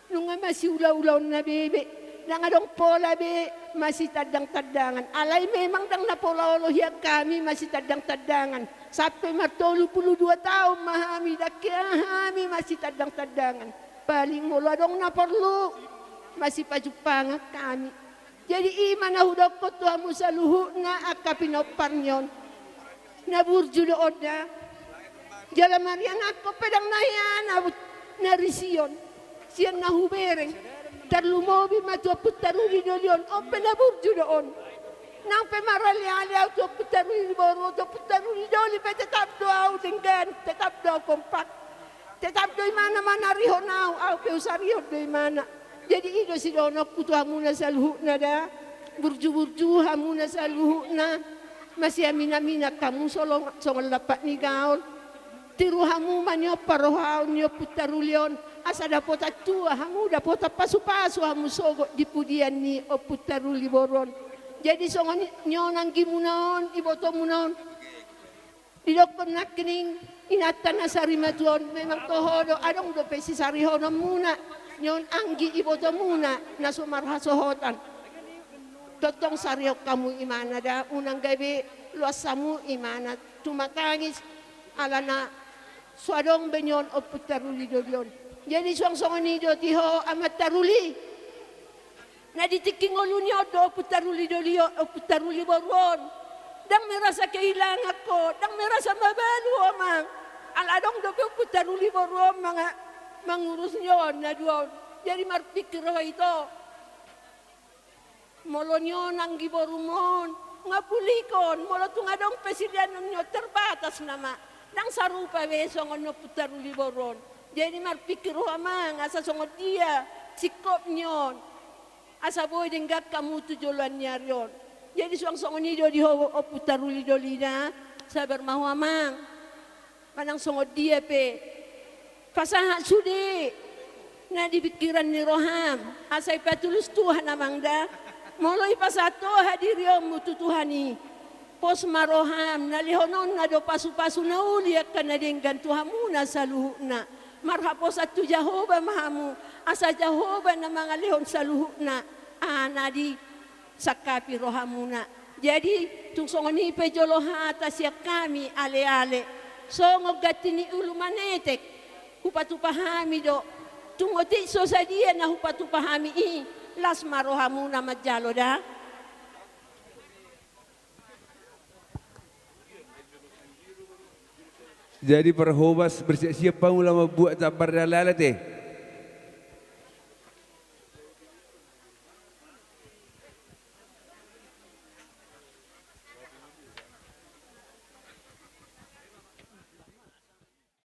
Nunga masiula-ulaonna be, be. Ndang adong pola be masitandang-tandangan. Alai memang ndang na pola olo hian hami masitandang-tandangan. Sampe martolu pulu dua taon ma hami, ndang hea hami masitandang-tandangan. Paling molo adong na porlu, masipajumpangan hami. Jadi i ma na hudokkon tu hamu saluhutna angka pinompar ni on. Na burju do on da. Jala marianakhon pe ndang na hea na, na risi on. Sian na hubereng, tarlumobi ma tu Ompunta Ruli Doli on, on pe na burju do on. Nang pe maraleale ahu tu Ompunta Ruli Boru, tu Ompunta Ruli Doli pe tetap do ahu denggan, tetap do ahu kompak. Tetap do imana manarihon ahu, ahu pe husarihon do imana. Jadi i do sidohononku tu hamuna saluhutna da. Burju-burju hamuna saluhutna. Masiamin-aminan hamu songon, songon lampak ni gaol. Tiru hamu ma nion parrohaon ni Ompunta Ruli on, asa dapotan tua hamu, dapotan pasu-pasu hamu sogot di pudian ni Ompunta Ruli Boru on. Jadi songon i nion anggimuna on, ibotomuna on. Didokkon nangkining inanta na sarimatua on, memang toho do, adong dope sisarihononmuna nion anggi ibotomuna na so marhasohotan. Tongtong sarihon hamu imana da, unang gabe loas hamu imana tumatangis, alana so adong be nion Ompunta Ruli Doli on. Jadi suang songon i do di ho Amanta Ruli. Na di tingki ngolu ni on do Ompunta Ruli Doli on, Ompunta Ruli Boru on. Ndang merasa kehilangan ho, ndang merasa mabalu ho, Amang. Ala adong dope Ompunta Ruli Boru on manga-, mangurus nion na dua on. Jadi marpingkir ho ito. Molo nion anggi borum on, nga bulikon, molo tung adong pe silean nion terbatas nama. Ndang sarupa be songon Ompunta Ruli Boru on. Jadi marpingkir ho, Amang, asa songon dia singkop nion. Asa boi denggan hamu tu joloan ni ari on. Jadi suang songon i do di ho Ompunta Ruli Doli da, sabar ma ho, Amang. Manang songon dia pe, pasahat sude na di pingkiran ni roham, asa ipatulus Tuhan, Amang da. Molo ipasahat ho hadirionmu tu Tuhan i, pos ma roham, na lehononna do pasu-pasu na uli angka na denggan tu hamuna saluhutna. Marhaposan tu Jahowa ma hamu, asa Jahowa na mangalehon saluhutna aha na disangkapi rohamuna. Jadi tung songon i pe jolo hata sian hami, ale-ale, songon ganti ni ulu manetek hupatupa hami do. Tung otik so sadia na hupatupa hami i, las ma rohamuna manjalo da. Jadi parhobas, bersiap-siap hamu laho mambuat jambar ni ale-ale te.